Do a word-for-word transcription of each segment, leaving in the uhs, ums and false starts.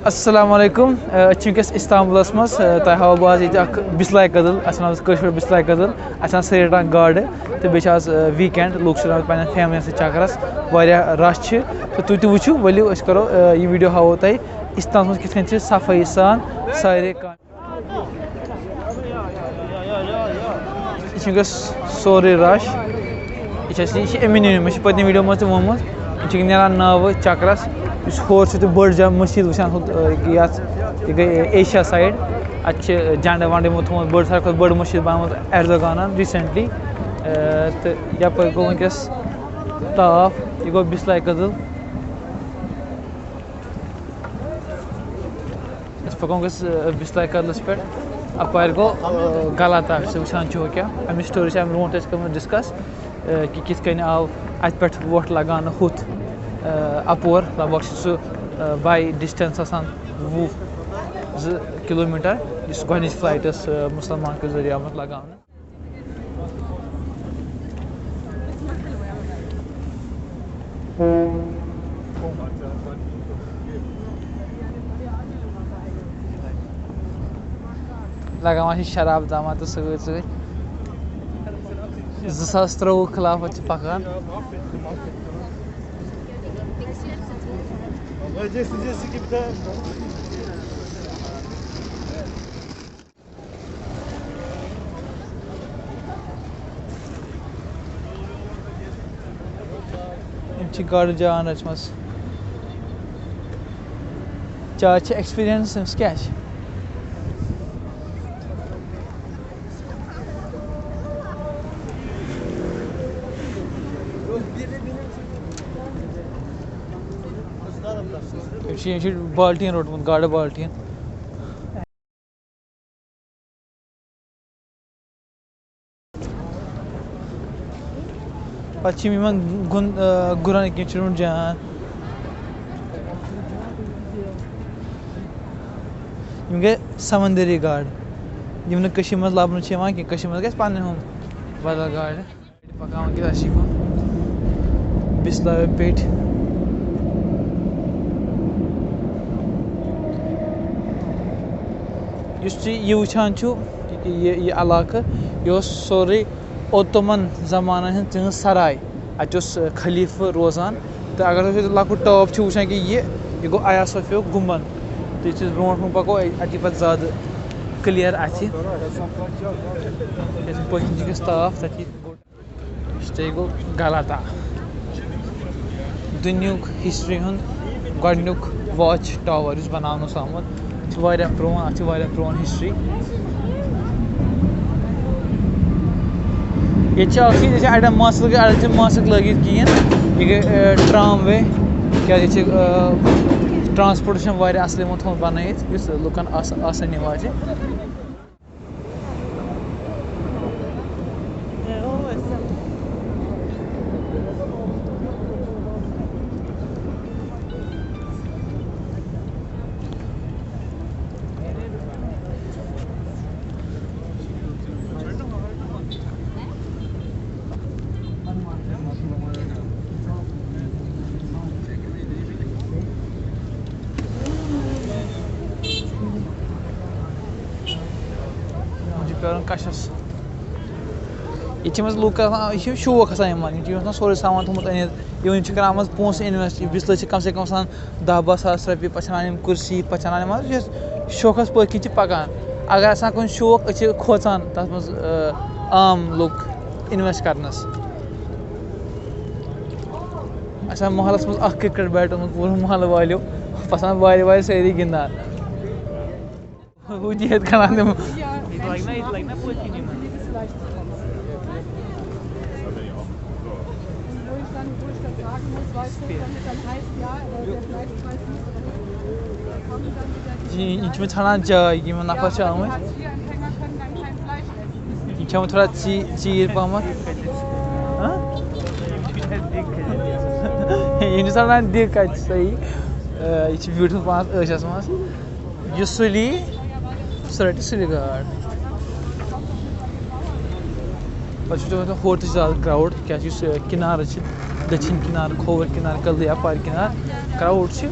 السلام علیکم۔ آ، أسۍ چھِ وٕنکیٚس استنبولس منٛز۔ آ، تۄہہِ ہاوو بہٕ آز ییٚتہِ اکھ بسلاے کدل، اَتھ چھِ وَنان کٲشِر پٲٹھۍ بسلاے کدل۔ اَتہِ چھِ آسان سٲری رَٹان گاڈٕ، تہٕ بیٚیہِ چھِ آز، آ، weekend، لُکھ چھِ آسان پننٮ۪ن family یَن سۭتۍ چکرس۔ واریاہ rush چھِ، تہٕ تُہۍ تہِ وٕچھِو۔ ؤلِو أسۍ کرو، آ، یہِ video ہاوو تۄہہِ استنبولس منٛز کِتھ کٔنۍ چھِ صفٲیی سان سارے کامہِ۔ یہِ چھِ وٕنکیٚس سورُے rush۔ یہِ چھِ اَسہِ، یہِ چھِ اَمی نیوٗمُت، مےٚ چھِ پٔتمہِ video منٛز تہِ ووٚنمُت۔ یِم چھِ نیران ناوٕ چکرس، یُس ہورٕ چھُ تُہۍ بٔڑ جامع مسجد وٕچھان ہُتھ، یَتھ، یہِ گٔے Asia side۔ اَتہِ چھِ جنڈٕ ونڈٕ یِمو تھوٚومُت، بٔڑ، ساروی کھۄتہٕ بٔڑ مسجد بنٲومٕژ ایردوگانن recently۔ تہٕ یپٲرۍ گوٚو وٕنکیٚس طواف، یہِ گوٚو بسلاے کدل۔ أسۍ پَکو وٕنکیٚس، آ، بسلاے کدلس پٮ۪ٹھ۔ اَپارِ گوٚو، آ، غلط اکھ، سُہ وٕچھان چھُ کیٛاہ۔ اَمِچ story چھِ اَمہِ برونٛٹھ اَسہِ کٔرمٕژ discuss، آ، کہِ کِتھ کٔنۍ آو اَتہِ پٮ۪ٹھ وۄٹھ لگاونہٕ ہُتھ، آ، اَپور۔ لگ بگ چھُ سُہ، آ، by distance آسان وُہ زٕ kilometre، یُس گۄڈٕنِچ flight ٲس، آ، مُسلمان کِس ذٔریعہٕ آمُت لگاونہٕ۔ لگاوان چھِ شراب دامہ تہٕ سۭتۍ سۭتۍ۔ زٕ ساس ترٛۆوُہ خلافت چھِ پکان۔ أمۍ چھِ گاڈٕ جان رٔچھمٕژ۔ چا چھِ experience، أمِس کیٛاہ چھِ؟ أمۍ چھِ، أمۍ چھِ بالٹیٖن روٚٹمُت، گاڈٕ بالٹیٖن۔ پَتہٕ چھِ یِم یِمَن گُن-، آ، گُرَن کِنۍ چھُ روٚٹ جان۔ یِم گٔے سَمندٔری گاڈٕ، یِم نہٕ کٔشیٖرِ منٛز لَبنہٕ چھِ یِوان کینٛہہ۔ کٔشیٖرِ منٛز گژھِ پَنٕنۍ ہُم بدل گاڈٕ۔ پکان وٕنکیٚس اَسہِ چھِ یِوان بِسلاے پیٚٹھۍ۔ یُس تُہۍ یہِ وٕچھان چھِو، یہِ، یہِ، یہِ علاقہٕ، یہِ اوس سورُے اوتومن زمانن ہٕنٛز تِہنٛز سراے۔ اَتہِ اوس، اَ، خلیفہٕ روزان۔ تہٕ اگر تُہۍ لۄکُٹ ٹاپ چھِو وٕچھان کہِ یہِ، یہِ گوٚو آیا صوفیُک گُمبد۔ تہٕ یُتھ أسۍ برونٛٹھ کُن پکو، اَ-، اَتی پتہٕ زیادٕ clear اَتھِ۔ یِتھ پٲٹھۍ چھِ گژھِ تاپھ تَتی۔ یُس تۄہہِ گوٚو غلط اکھ۔ دُنیہُک history ہُنٛد گۄڈٕنیُک watch tower یُس بناونہٕ اوس آمُت، یہِ چھُ واریاہ پرٛون، اَتھ چھِ واریاہ پرٛون history۔ ییٚتہِ چھِ اکھ چیٖز، ییٚتہِ چھِ اَڑٮ۪ن ماسک لٲگِتھ، اَڑٮ۪ن چھِنہٕ ماسک لٲگِتھ کِہیٖنۍ۔ یہِ گٔے، آ، tramway، کیٛازِ ییٚتہِ چھِ، آ، transportation واریاہ اَصٕل یِمو تھوٚومُت بنٲیِتھ، یُس لُکن آس-، آسٲنی واتہِ۔ یہِ چھُ پیارُن کَچھَس۔ ییٚتہِ چھِ منٛز لُکھ آسان، یہِ چھِ شوق آسان یِمَن، یِم چھِ یِمَن آسان سورُے سامان تھوٚمُت أنِتھ، یِمَن چھِ کَران منٛز پونٛسہٕ invest، بِسلٲے چھِ کَم سے کَم آسان دَہ باہ ساس رۄپیہِ، پَتہٕ چھِ اَنان یِم کُرسی، پَتہٕ چھِ اَنان یِم، یہِ شوقَس پٔتھۍ کِنۍ چھِ پَکان۔ اگر آسان کُنہِ شوق، أسۍ چھِ کھوژان تَتھ منٛز، آ، عام لُکھ invest کَرنَس۔ اَسہِ آو محلَس منٛز اَکھ cricket bat اوٚنمُت، پوٗرٕ محلہٕ والیو، پَتہٕ آسان وارِ وارِ سٲری گِنٛدان۔ ہُہ تہِ ہیٚتھ کھنان تِم۔ یہِ، یہِ چھِ مےٚ ژھانڈان جاے، یِمن نفر چھِ آمٕتۍ۔ یہِ چھِ آمٕتۍ تھوڑا ژی-، ژیٖرۍ پہمتھ۔ ہاں؟ یہِ چھِ ژھانڈان دِکھ کَتہِ چھِ صحیح۔ آ، یہِ چھِ beautiful پانَس عٲشَس منٛز۔ یُس سُلی، سُہ رَٹہِ سُلہِ گاڈ۔ پَتہٕ چھُ تۄہہِ ہورٕ تہِ زیادٕ crowd، کیٛازِ یُس، آ، کِنارٕ چھِ، دٔچھِنۍ کِنارٕ، کھووُر کِنارٕ، کٔدلہٕ یَپارِ کِنارٕ، کرٛاوُڈ چھِ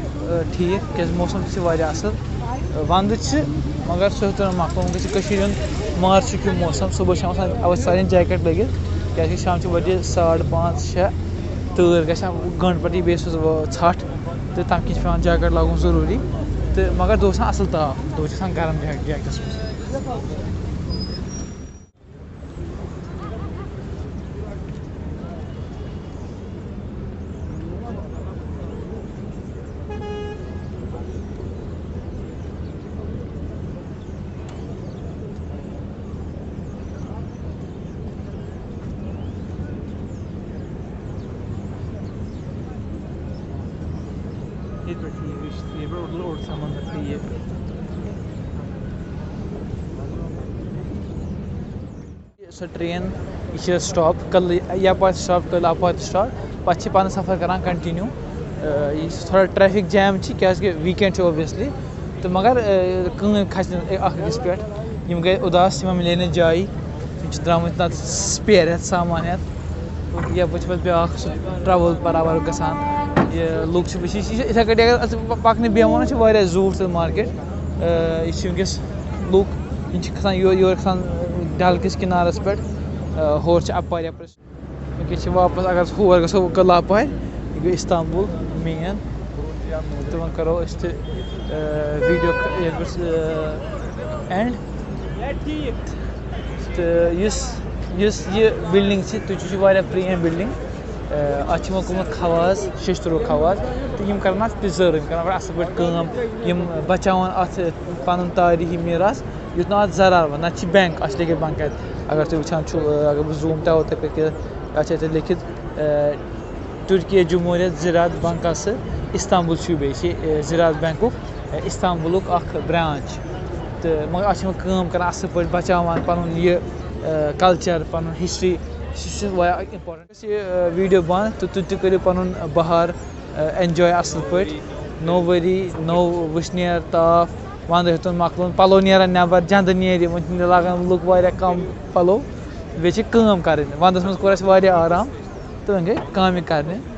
ٹھیٖک، کیٛازِ موسم تہِ چھِ واریاہ اَصٕل۔ وَندٕ چھِ، مگر سُہ ہیوٚتُن مۄکلُن۔ وٕنکٮ۪س چھِ کٔشیٖرِ ہُنٛد مارچُک ہیوٗ موسم۔ صُبحٲے چھِ آسان اَوَے سارنٕے جیکٹ لٲگِتھ، کیٛازِکہِ شام چھِ بَجے ساڑٕ پانٛژھ شےٚ، تۭر گژھِ ہا گٲنٛٹہٕ پَتہٕ یی بیٚیہِ سُہ ژھَٹھ، تہٕ تَمہِ کِنۍ چھِ پٮ۪وان جیکٹ لاگُن ضروٗری۔ تہٕ مگر دۄہَس چھِ آسان اَصٕل تاپھ، دۄہَس چھِ آسان گرم جیک-، جیکٹَس منٛز۔ ییٚتہِ پٮ۪ٹھ یہِ وٕچھ، ییٚتہِ پٮ۪ٹھ اوٚڑ، اوٚڑ سَمنٛدر تہِ یہِ۔ سۄ ٹرٛین، یہِ چھِ سٹاپ کَلہٕ یَپارِ سٹاپ، کَلہٕ اَپارِ سٹاپ، پَتہٕ چھِ پَنُن سفر کَران کَنٹِنیوٗ۔ یہِ چھِ تھوڑا ٹریفِک جیم چھِ، کیٛازِکہِ ویٖکٮ۪نٛڈ چھُ اوبویسلی، تہٕ مگر کٲنۍ کھَسہِ نہٕ اَکھ أکِس پٮ۪ٹھ۔ یِم گٔے اُداس، یِمَن مِلے نہٕ جایی۔ یِم چھِ درٛامٕتۍ نَتہٕ spare ہٮ۪تھ، سامان ہٮ۪تھ۔ یَپٲرۍ چھِ پَتہٕ بیٛاکھ سُہ ٹرٛاوٕل برابر گژھان۔ یہِ لُکھ چھِ، یہِ چھِ یِتھَے کٲٹھۍ اگر أسۍ پَکنہٕ بیٚہمو نہ، چھِ واریاہ زوٗٹھ تہٕ مارکیٹ۔ یہِ چھِ وٕنکٮ۪س لُکھ، یِم چھِ کھَسان یورٕ، یورٕ کھَسان ڈَل کِس کِنارَس پٮ۪ٹھ۔ ہورٕ چھِ اَپارِ یَپٲرۍ۔ وٕنکٮ۪س چھِ واپَس، اگر أسۍ ہور گژھو، کٔدلہٕ اَپارِ، یہِ گوٚو اِستانبُل مین۔ تہٕ وۄنۍ کَرو أسۍ تہِ، آ، ویٖڈیو ک-، یَتھ پٮ۪ٹھ، آ، اینڈ۔ تہٕ یُس، یُس یہِ بِلڈِنٛگ چھِ، تُہۍ چھِو واریاہ پرٛٲنۍ بِلڈِنٛگ۔ آ، اَتھ چھِ یِوان کوٚرمُت خواز، شیٚشتٕروٗ خواز۔ تہٕ یِم کَرَن اَتھ پِرٛزٲرٕو، یِم کَرَن اَتھ اَصٕل پٲٹھۍ کٲم، یِم بَچاوَن اَتھ پَنُن تاریٖخی میٖراث، یُتھ نہٕ اَتھ زَرار واتہِ۔ نَتہٕ چھِ بینک، اَتھ چھِ لیکھِتھ بینک اَتہِ۔ اگر تُہۍ وٕچھان چھِو، آ، اگر بہٕ زوٗم تہِ ہاوو تۄہہِ پٮ۪ٹھ کہِ اَتھ چھِ اَتہِ لیکھِتھ، آ، ترکیہ جمہوریت زراعت بنکası İstanbul şubesi، یہِ چھِ، آ، زراعت بینکُک، آ، اِستانبُلُک اَکھ برانچ۔ تہٕ مگر اَتھ چھِ یِم کٲم کَران اَصٕل پٲٹھۍ، بَچاوان پَنُن یہِ، آ، کَلچَر، پَنُن ہِسٹری، سُہ چھِ واریاہ اِمپاٹَنٛٹ۔ یہِ، آ، ویٖڈیو بنٛد تہٕ تُہۍ تہِ کٔرِو پَنُن بہار، آ، اینجاے اَصٕل پٲٹھۍ۔ نوٚو ؤری، نوٚو وٕشنیر، تاپھ، وَندٕ ہیوٚتُن مۄکلُن، پَلو نیران نٮ۪بَر، جَندٕ نیرِ، وۄنۍ چھِنہٕ لاگان لُکھ واریاہ کَم پَلو۔ بیٚیہِ چھِ کٲم کَرٕنۍ۔ وَندَس منٛز کوٚر اَسہِ واریاہ آرام تہٕ وۄنۍ گٔے کامہِ کَرنہِ۔